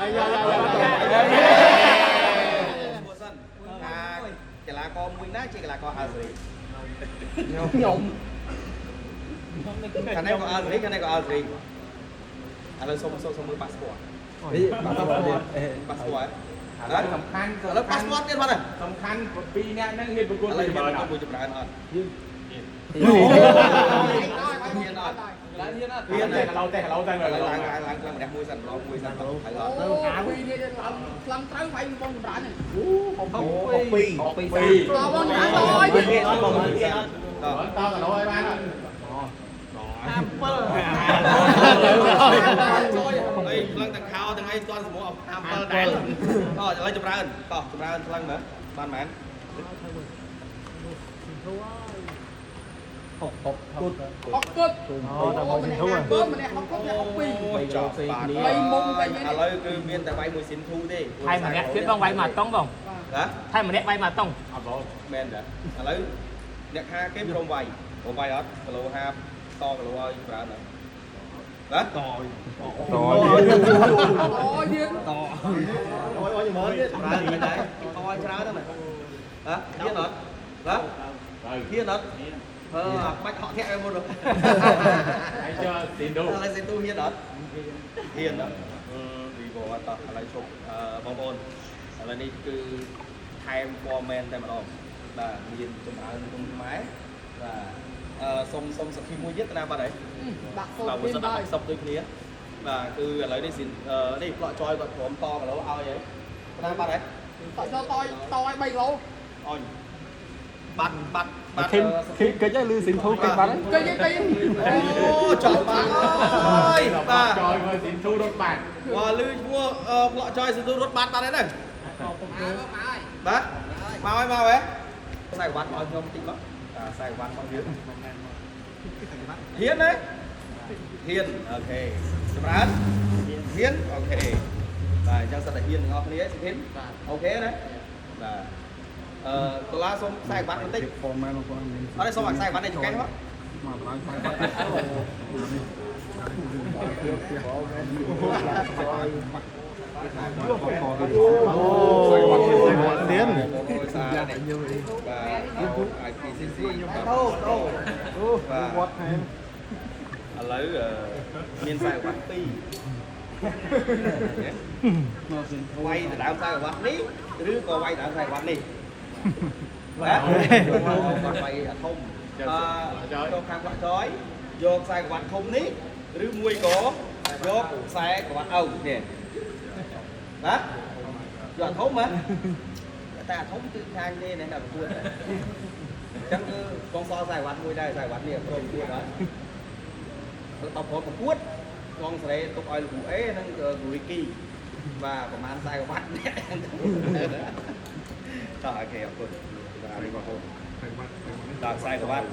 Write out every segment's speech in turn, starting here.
អាយ៉ាយ៉ាយ៉ា មួយសិនថាកីឡាករមួយណាជាកីឡាករអាសេរី ខ្ញុំ ខាងនេះក៏អាសេរីខាងនេះក៏អាសេរីឥឡូវសុំសុំសុំមើលប៉ាសពត នេះបាត់ទៅ ប៉ាសពត ឥឡូវសំខាន់ ឥឡូវប៉ាសពតទៀតបាត់ហើយ សំខាន់ពីរនាក់ហ្នឹងហ៊ានប្រកួត ឥឡូវ មួយចម្រើន មានមួយចម្រើនអត់មានអត់ ហ៊ានតែកឡោតែកឡោតែ ឥឡូវឡើងឡើងឡើងឡើងម្នាក់មួយសិនម្ដងមួយសិនហើយអត់ អូពីរនេះឡើងខ្លាំងត្រូវវាយបងចម្រើន 2 2 ពីរ តបងចម្រើនតអើយ តោះ តកឡោឲ្យបាន អីខ្លាំងទាំងខោទាំងអីទាន់សមោះ57ដែរតោះឥឡូវចម្រើនតោះចម្រើនខ្លាំងមើលបានមែន ហុកគត់អូតែបងធូរគត់ម្នាក់ហុកគត់ម្នាក់ហុកពីរ អូចប់បាទ បីមុំបីមាន ឥឡូវគឺមានតែវាយមួយស៊ីនធូទេ ថែម្នាក់ទៀតបងវាយមកតុងបង ណា ថែម្នាក់វាយមកតុង អត់បង មែនតាឥឡូវអ្នកខាគេព្រមវាយព្រមវាយអត់គីឡូ50តគីឡូឲ្យចម្រើនអត់ណាត ត អូយទៀត ត អូយអូយមើលទៀត ចម្រើនមិនដែរតឲ្យច្រើនហ្នឹងហ៎ហ៊ានអត់ណាហ៊ានអត់អឺបាច់ហក់ធាក់ឲ្យមុន ហើយចុះស៊ីនដូ ឥឡូវស៊ីនទូហ៊ានអត់ហ៊ានអត់វីវអត់តោះឥឡូវជប់បងប្អូនឥឡូវនេះគឺថែម format តែម្ដងបាទមានចម្រើនក្នុងខ្មែរបាទអឺសុំសុំសក្ខីមួយទៀតតាបាត់ហើយ ដាក់សូ បាទមួយ នទៀតហើយ សិនដាក់សពដូចគ្នាបាទគឺឥឡូវនេះស៊ីននេះផ្លក់ចយគាត់ព្រមតគីឡូឲ្យហើយតាបាត់ហើយ តតតតឲ្យ3គីឡូ អញបាត់បាត់បាត់ ខឹមខឹមកិច្ចហើយលឺស៊ីនធូកិច្ចបាត់ហើយ គេគេគេ អូចប់បាត់អើយបាទ ចយមើលស៊ីនធូរត់បាត់ បាទលឺឈ្មោះផ្លក់ចយស៊ីនទូរត់បាត់បាត់ហើយហ្នឹងបាទមកហើយមកហើយខ្សែវ៉ាត់មកខ្ញុំតិចមកខ្សែវ៉ាត់មកយើងហ៊ានណាហ៊ានអូខេចម្រើនហ៊ានអូខេបាទអញ្ចឹងសិតតែហ៊ានទាំងអស់គ្នាសុភិនអូខេណាបាទអឺដុល្លារសុំខ្សែវ៉ាត់បន្តិច ហ្វមែនបងប្អូន អត់ទេសុំអាខ្សែវ៉ាត់នេះចង្កេះមក មកឡើងបាត់អូទៀន បាទ IPCC បាទអូ អូវត្តថែម ឥឡូវមានខ្សែក្រវ៉ាត់2វាយដដើមខ្សែក្រវ៉ាត់នេះឬក៏វាយដដើមខ្សែក្រវ៉ាត់នេះបាទគាត់វាយអាធំអឺយកខាងផ្លាក់ចយយកខ្សែក្រវ៉ាត់ធំនេះឬមួយក៏យកខ្សែក្រវ៉ាត់ឪនេះបាទយកអាធំហ៎តែអាធំគឺខាងនេះណាប្រកួតតែអញ្ចឹងគឺកងសល់ខ្សែក្រវ៉ាត់មួយដែរខ្សែក្រវ៉ាត់នេះព្រមប្រកួតអត់ ដល់ព្រមប្រកួតកងសេរីទុកឲ្យលោកគ្រូអេនិងគ្រូរីគីបាទប្រហែល40វ៉ាត់នេះតោះអូខេអរគុណបាទបងប្អូនដល់40វ៉ាត់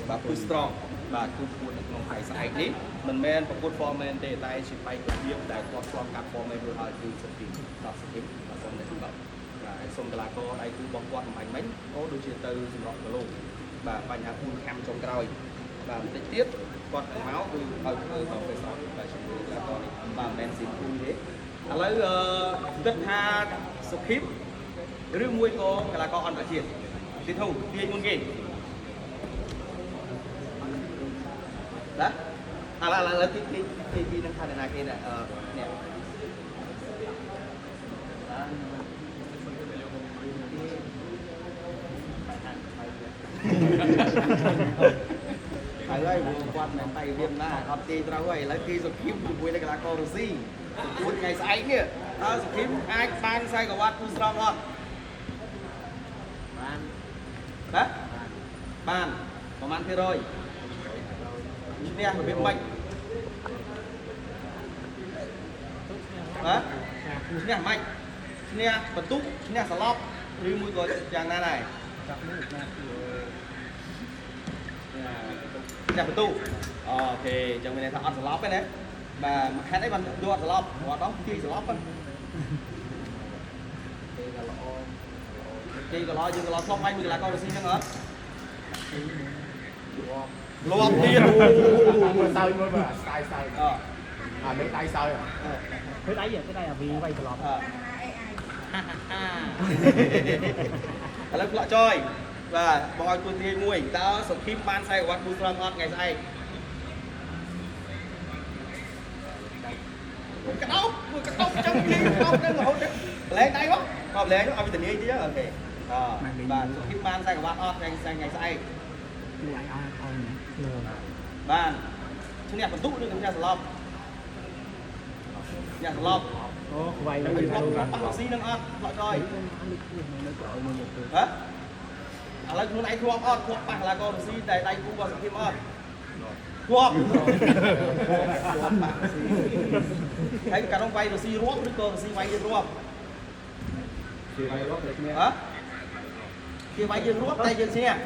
បាទគូ strong បាទគូប្រកួតនៅក្នុងថ្ងៃស្អែកនេះមិនមែនប្រកួត format ទេតែជាបែករបៀបដែលគាត់ឆ្លងកាត់ format រួចហើយគឺសុគីដល់សុគីបាទសូមអ្នកបាទបាទសូមកីឡាករដៃគូរបស់គាត់បំបញ្ញមិញអូដូចជាទៅសម្រាប់គីឡូបាទបញ្ហាពូនខាំចុងក្រោយបាទបន្តិចទៀតគាត់នឹងមកគឺឲ្យធ្វើតទៅសោះបាទជាមួយកីឡាករនេះបាទមិនមែនស៊ីគូទេឥឡូវគិតថាសុខីឬមួយក៏កីឡាករអន្តរជាតិទីធូទាញមុនគេណាឥឡូវឥឡូវទីទីទីពីនឹងថាអ្នកណាគេនេះនេះហើយហើយគាត់មិនតែរៀមណាអត់ទេត្រូវហើយឥឡូវគឺសុខីមជាមួយនឹងកីឡាកររុស្ស៊ីប្រកួតថ្ងៃស្អែកនេះតើសុខីមអាចបានខ្សែក្រវ៉ាត់គូស្រង់អត់បានណាបានប្រហែលភាគរយឈ្នះរបៀបម៉េចបាទឈ្នះម៉េចឈ្នះបន្ទុកឈ្នះសន្លប់ឬមួយក៏យ៉ាងណាដែរឈ្នះបន្ទុកអូខេអញ្ចឹងមានន័យថាអត់សន្លប់ទេណាបាទហេតុអីបានយកអត់សន្លប់ព្រោះអត់ដល់ទីសន្លប់ហ្នឹងគេក៏ល្អយើងក៏ល្អស្លប់បាញ់មួយកីឡាកររុស្ស៊ីហ្នឹងអត់លាប់ទៀត មើលសើចមើលមើលស្តាយស្តាយ អ អាលើដៃសើ ធ្វើដៃធ្វើដៃអាវីវាយត្រឡប់ ឥឡូវផ្លក់ចយបាទបងឲ្យទួទាយមួយតើសុខីមបានខ្សែក្រវ៉ាត់ប៊ូត្រង់អត់ថ្ងៃស្អែកក្តោបមួយកដោបចឹងលីក្តោបនឹងរហូតប្លែងដៃមកក៏ប្លែងឲ្យវាធានាទៀតអូខេអបាទសុខីមបានខ្សែក្រវ៉ាត់អត់ថ្ងៃស្អែកថ្ងៃស្អែក ជួយឲ្យអត់ បានឈ្នះបន្ទុកឬឈ្នះសន្លប់ឈ្នះសន្លប់ អូវាយ ប៉ះស៊ីនឹងអត់ផ្លក់ចយហ៎ឥឡូវខ្លួនឯងធ្លាប់អត់ធ្លាប់ប៉ះកីឡាកររុស្ស៊ីតែដៃគូរបស់សុខីមអត់ធ្លាប់ធ្លាប់ប៉ះរុស្ស៊ីហើយកាលនោះវាយរុស្ស៊ីរាប់ឬក៏រុស្ស៊ីវាយយើងរាប់ គេវាយរាប់តែគ្នា ហ៎គេវាយយើងរាប់តែយើងឈ្នះ។